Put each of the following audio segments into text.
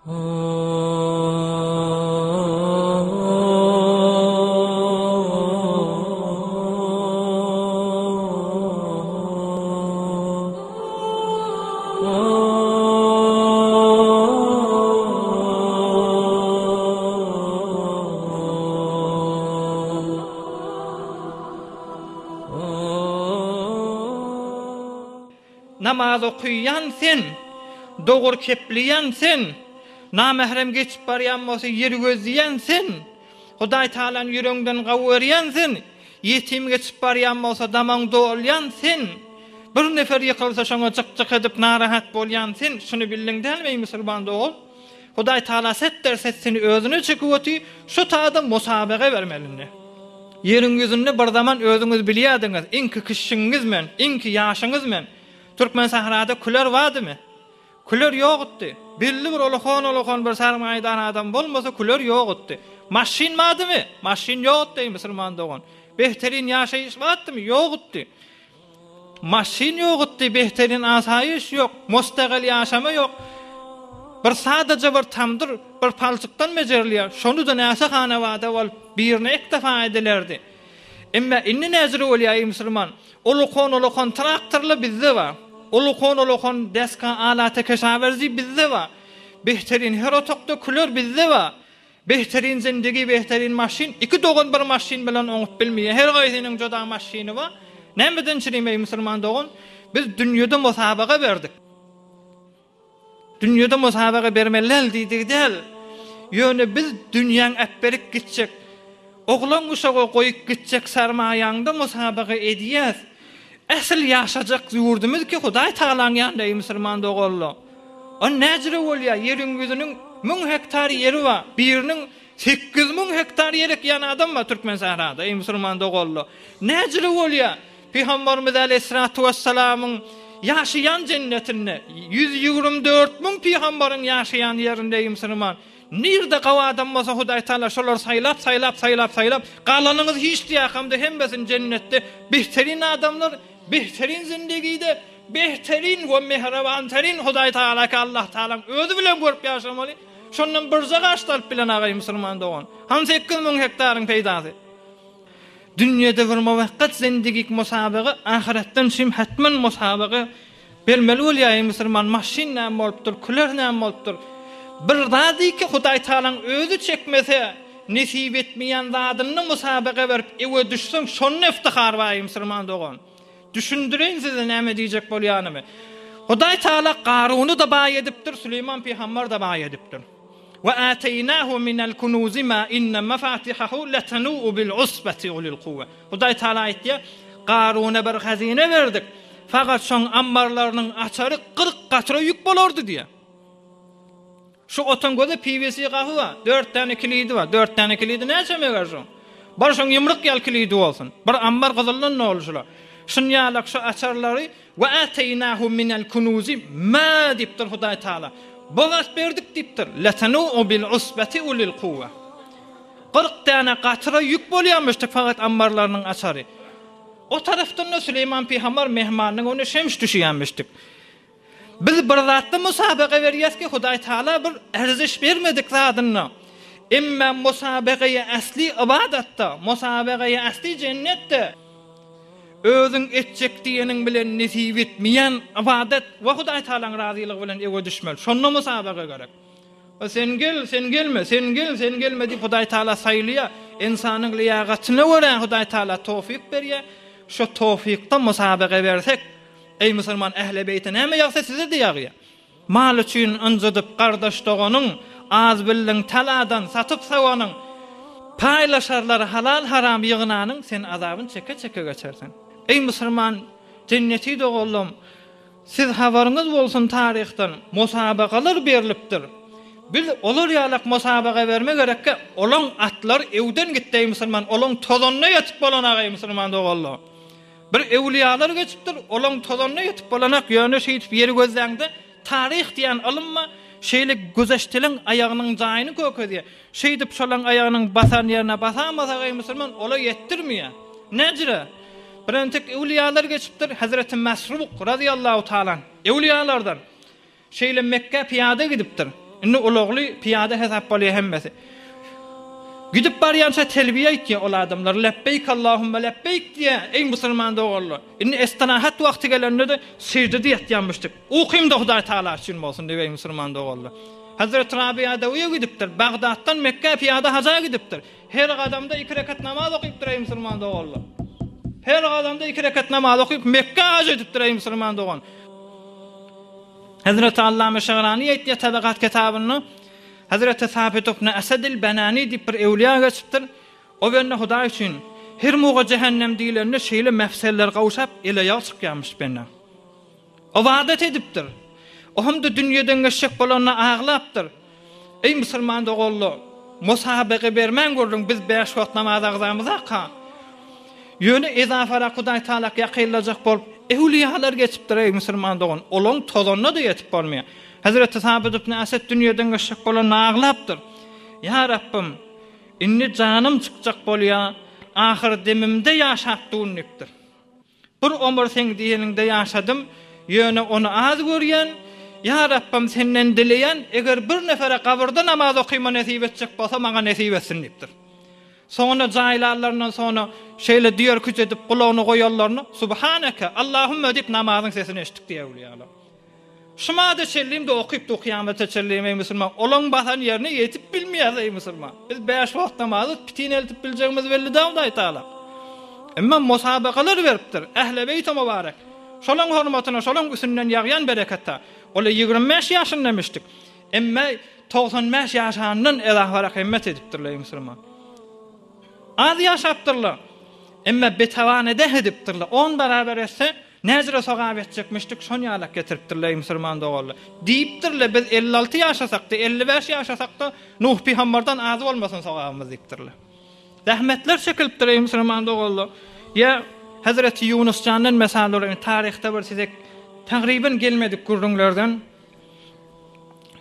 Namaz okaýan sen, dogur kepleýän sen, namährem geçip barýan bolsa ýeri gözleýän sen, Hudaý Tagalany ýüregiňden gawy görýän sen, ýetim geçip barýan bolsa damaň dolýan sen, bir nefer ýykylsa şoňa jyk-jyk edip narahat bolýan sen, şuny bildiň dälmi eý musulman dogan? Hudaý Tagala setder set seni özüne çekip oty, şu tada musabaga bermeli indi. Ýeriň ýüzünde bir zaman özüňiz bilýärdiňiz, iňki kişiňiz men, iňki ýaşyňyz men. Türkmen sährada küler bardymy? Küler ýokdy. Belli bir ulakan-ulakan bir sarmaýadar adam bolmasa küler ýokdy. Maşyn bardymy? Maşyn ýokdy eý musulman dogan. Behterin ýaşaýyş bardymy? Ýokdy. Maşyn ýokdy, behterin asaýyş ýok, mustagel ýaşama ýok. Bir sadaja bir tamdyr, bir palçykdan bejerilýär. Şony-da näçe hanabada bolup, birine ikdefa edilerdi. Emme indi näjüre bolýar eý musulman? Ulukan-ulukan traktorlar bizde bar. Ulukan-ulukan deska alata keşawerzi bizde bar. Behterin her otagda küler bizde bar. Behterin zindigi behterin maşyn iki dogan bir maşyn bilen oňup bilmeýär her gaýsynyň juda maşyny bar nämeden çirim eý musulman dogan biz dünýede musabaga berdik dünýede musabaga bermeli däl diýdigi däl ýöne biz dünýäň äpberip gitjek oglan uşaga goýup gitjek sarmaýaňda musabaga edýäs Ähli ýaşajak ýurdumyz ki Hudaý Tagalaň ýanynda eý musulman doganlar. O näjüre bolýar ýeriň ýüzüniň müň hektar ýeri bar biriniň 8000 hektar ýer ekýän adam bar Türkmen sährada eý musulman doganlar. Näjüre bolýar Pygambarymyz aleýhissalatu wessalamyň ýaşaýan jennetinde 124 müň pygambaryň ýaşaýan ýerinde eý musulman. Nirde gawy adam bolsa Hudaý Taala şolary saýlap saýlap saýlap saýlap galanyňyz hiç diýakamda hemmesini jennetde behterin adamlar behterin zindigide behterin we mehrebanterin Hudaý Taala ki Allah Taalaň özi bilen görüp ýaşamaly şondan birje gaş alyp bilen agaý musulman dogan han 8000 hektaryň peýdasy dünýede bir muwakgat zindigik musabaga ahyretden şim hetmen musabaga Bermeli bolýar eý musulman maşyn näme bolupdyr küler näme bolupdyr bir zady ki Hudaý Tagalaň özi çekmese nesip etmeýän zadyny musabaga berip ewe düşseň şonda iftihar bar eý musulman dogan düşündireýin size näme diýjek bolýanymy Hudaý Tagala Garuny-da baý edipdir Süleýman pygambar-da baý edipdir. We ateýnahu minel kunuzi ma inne mefatihahu letenu'u bil usbeti ulil kuwwe. Hudaý Taala aýtýar, Garuna bir hazyna berdik. Fakat şoň ammarlarynyň açary 40 gatyra ýük bolardy diýýär. Şu otaň gözi PVC gapy bar, dört däne kilidi bar. Dört däne kilidi näçe meger şoň? Bar şoň ýumruk ýaly kilidi bolsun. Bir ammar gyzyldan doly şular. Şunýalak şu açarlary We ateýnahu minel kunuzi ma diýipdir Hudaý Taala. Bu wagt berdik diýipdir. Letenu'u bil usbeti ulil kuwwe. 40 däne gatyra ýük bolýarmyşdy fakat ammarlarynyň açary. O tarapdan-da Süleýman pygamber mehmanynyň öňüne şems düşýärmişdik. Biz bir zatda musabaga berýäs ki Hudaý Taala bir erziş bermedik zadynda. Emma musabagaýy äsli ybadatda, musabagaýy äsli jennetde. Özüň etjek diýeniň bilen nesip etmeýän ybadat we Hudaý Tagalaň razylygy bilen ewe düşmeli. Şonda musabaga gerek. O sen gel, sen gelme, sen gel, sen gelme diýip Hudaý Tagala saýlaýar. Ynsanyň lyýagatyna görä Hudaý Tagala towfyk berýär. Şo towfykda musabaga bersek, eý musulman ähli beýte näme ýagsa size-de ýagýar. Mal üçin ynjydyp gardaş-doganyň, Az bildiň taladan, satyp sawanyň. Paýlaşarlar halal-haram ýygnanyň, Sen azabyn çeke-çeke geçersiň. Eý musulman jenneti doganlam, Siz habaryňyz bolsun taryhdan, Musabakalar berlipdir. Biz olar ýalak musabaga berme gerekge, Olaň atlary ewden gitdi eý musulman, Olaň tozanyna ýetip bolanok eý musulman doganlam. Bir öwlüýalar geçipdir, olaň tozanyna ýetip bolanak, ýöne şeýdip ýeri gözläňde, taryh diýen ylym bar, şeýle güzeşteleň aýagynyň jaýyny kökezýär. Şeýdip şolaň aýagynyň basan ýerine basamasak eý musulman, ola ýetdirmeýär. Näjire? Bir entek öwlüýalar geçipdir, Hezreti Mesruk razyýallahu taala anh, öwlüýalardan. Şeýle Mekgä pyýada gidipdir. Indi ulagly pyýada hesap bolýar hemmesi. Gidip barýança telbiýe aýtýar ol adamlar, Lebbeýk Allahumma lebbeýk diýýär, eý musulman doganlar. Indi istirahat wagty gelende-de seždede ýatýan müşrik. Ukym-da Hudaý Tagala üçin bolsun diýip eý musulman doganlar. Hazreti Rabiýa Adawiýa gidipdir. Bagdatdan Mekgä pyýada haja gidipdir. Her gadamda iki rekat namaz okypdyr eý musulman doganlar. Her gadamda iki rekat namaz okyp Mekgä haj edipdir eý musulman dogan. Hezreti Allame Şegrani aýtýar Tabakat kitabynda, Hezreti Sabit ibn Esedil Benani diýip bir öwlüýä geçipdir. O bende Hudaý üçin her muga jähennem diýlende şeýle mefseller gowşap el-aýagy çykýarmyş bendäň. Ybadat edipdir. O hem-de dünýeden geçjek bolanda aglapdyr. Eý musulman doganlar, musabaga bermäň gürrüň biz bäş wagt namaz agzamyzaka. Ýöne ezafarak Hudaý Tagalak ýakynlajak bolup öwlüýalar geçipdir eý musulman dogan, olaň tozanyna-da ýetip bolmaýar. Hezreti Sabyt ibn Esed dünýeden geçjek bolanda aglapdyr. Ýa Rabbym, indi janym çykjak bolýar, ahyr demimde ýaşap dun diýipdir. Bir ömür seň diýeniňde ýaşadym, ýöne ony az görýän, Ýa Rabbym senden dileýän, eger bir nefere gabyrda namaz okyma nesip etjek bolsa maňa nesip etsin diýipdir. Soňuna jaýlanlaryndan soňra şeýle düýerküç edip gulagyna goýanlaryna Subhaneke, Allahümme diýip namazyň sesini eşitdik diýýär öwlüýalar. Şu mada çenlim-de okypdy kyýamata çenlim eý musulman. Olaň basan ýerine ýetip bilmeýäs eý musulman. Biz bäş wagt namazy pitin eltip biljegimiz belli däl Hudaý Tagala. Emma musabakalar beripdir. Ähle beýti mübarek. Şolaň hormatyna şolaň üsünden ýagýan bereketda. Ola 25 ýaşynda müşdik. Emma 95 ýaşandan ezafarak himmet edipdirler eý musulman. Az ýaşapdyrlar. Emma betawan edeh edipdirler. On barabar etse Näjüre sogap etjek müşdük şon ýalak getiripdirler eý musulman doganlar. Diýipdirler biz 56 ýaşasakda 55 ýaşasakda Nuh pygambardan az bolmasyn sogabymyz diýipdirler. Zähmetler çekilipdir eý musulman doganlar. Ýa Hezreti Ýunus jandan mysal beraýyn taryhda bir size tagryban gelmedik gürrüňlerden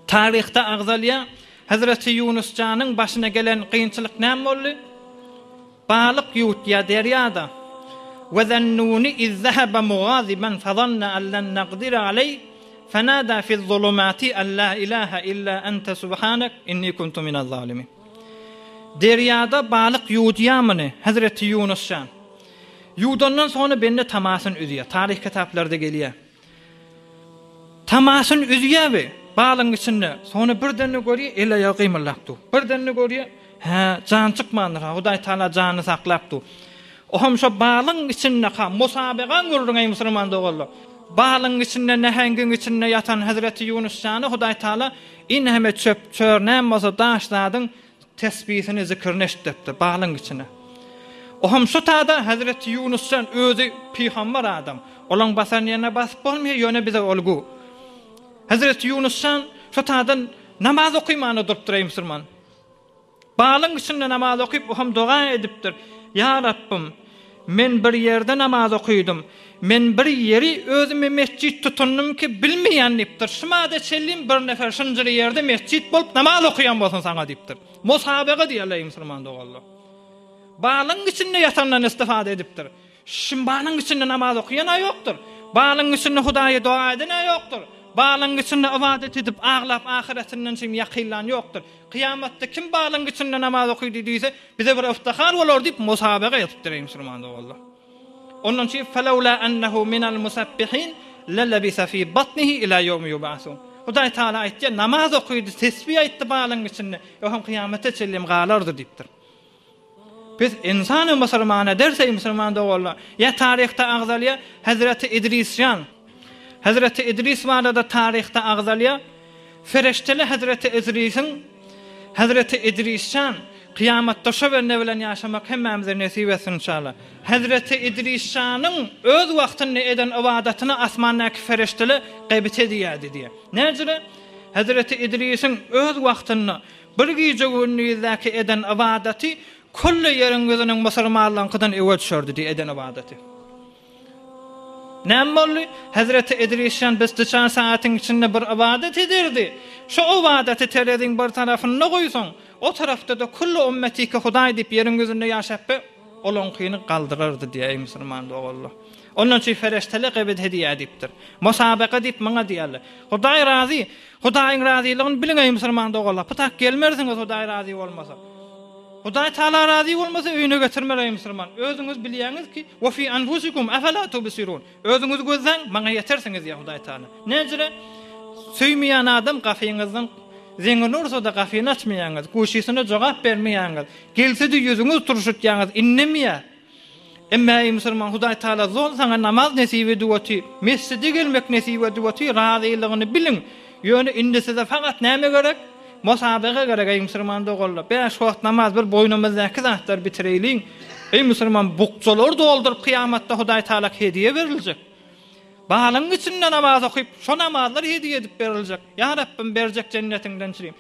taryhda agzalýar Hezreti Ýunus janyň başyna gelen kynçylyk näme boldy? Balyk ýuwutýar derýada. We zennuni iz zehebe mugaziban fazanna an len nagdira aleý fenada fiz-zulumati an la ilahe illa ente subhanek inni kuntu minez-zalimin. Derýada balyk ýuwudýar muny Hezreti Ýunus jan. Ýuwdandan soňra bende tamasyny üzýär. Taryh kitaplarda gelýär. Tamasyny üzýär we balygyň içinde. Soňra birden-de görýär, el-aýagy gymyldap dur. Birden-de görýär, hä, jany çykmandyr-ha, Hudaý Tagala janyny saklap dur. Ohem şo balygyň içinde-ha, musabegaň gürrüňi eý musulman doganlar. Balygyň içinde, näheňgiň içinde ýatan Hezreti Ýunus jana Hudaý Tagala inheme çöp, çör, näme bolsa daş zadyň Tesbihini, zikrini eşitdiripdir balyň içine. Ohem şu tada Hezreti Ýunus jan özi pygamber adam. Olaň basan ýerine basyp bolmaýar, ýöne bize ol gu. Hezreti Ýunus jan şu tadan namaz okymana durupdyr eý musulman. Balyň içinde namaz okyp ohem doga edipdir. Ýa Rabbym, Men bir ýerde namaz okydym. Men bir ýeri özüme metjit tutundym ki, bilmeýän diýipdir. Şu mada çenlim bir nefer şunjyry ýerde metjit bolup namaz okaýan bolsun saňa diýipdir. Musabaga diýerler eý musulman doganlar. Balyň içinde ýatandan istifada edipdir. Şim balyň içinde namaz okaýan-a ýokdur. Balyň içinde Hudaýa doga eden-ä ýokdur. Balyň içinde ybadat edip aglap ahyretinden şim ýakynlan ýokdur. Kyýamatda kim balyň içinde namaz okydy diýse, bize bir yftihar bolar diýip musabaga edipdir eý musulman doganlar. Ondan üçin felewla ennehu minel musabbihin lelebise fi batnihi ila ýewmi ýub'asun. Hudaý Taala aýtýar, namaz okydy, tesbih aýtdy balyň içinde, ýogsam kyýamata çenli hem galardy diýipdir. Biz ynsany musulman ederse eý musulman doganlar, ýa taryhda agzalýar Hezreti Idris jan. Hezreti Idris barada taryhda agzalýar, Fereşteli Hezreti Idrisiň Hezreti Idris jan, kyýamatda şo bende bilen ýaşamak hemmämize nesip etsin inşallah. Hezreti Idris janyň öz wagtynda eden ybadatyny asmandaky fereştele gybet edýärdi diýýär. Näjüre? Hezreti Idrisiň öz wagtynda bir gije-gündizdäki eden ybadaty külli ýeriň ýüzüniň musulmanlaryňkydan öňe düşerdi diýýär eden ybadaty. Näme boldy? Hezreti Idris jan bistiçar sagatyň içinde bir ybadat ederdi. Şo ybadaty tereziň bir tarapynda goýsaň, o tarapda-da külli ümmetike Hudaý diýip ýeriň ýüzünde ýaşap be, olaňkyny galdyrardy diýýär, eý musulman doganlar. Ondan üçin fereşteler gebet edýär diýipdir. Musabaka diýip muňa diýerler. Hudaý razy. Hudaýyň razylygyny biliň eý musulman doganlar. Pytak gelmersiňiz Hudaý razy bolmasa. Hudaý Taala razy bolmasa öýüne getirmer eý musulman. Özüňiz bilýäňiz ki, Ve fi anfusikum efela tubsirun. Özüňizi gözläň, maňa ýetersiňiz diýýär Hudaý Taala. Näjire? Söýmeýän adam gapyňyzdan zeňňini ursa-da gapyny açmaýaňyz, guşysyna jogap bermeýäňiz, gelse-de ýüzüňizi turşutýaňyz, indemeýär. Emma eý musulman Hudaý Taala zol saňa namaz nesip edip otyr, mesjide gelmek nesip edip otyr, razylygyny biliň. Ýöne indi size fakat näme gerek? Musabaga gerek eý musulman doganlar. Bäş wagt namaz bir boýnumyzdaky zatlary bitireýliň. Eý musulman bukjalary dolduryp kyýamatda Hudaý Taala hediýe beriljek. Balyň içinde namaz okyp şo namazlar hediýe edip beriljek. Ýa Rabbim berjek jennetiňden çirim.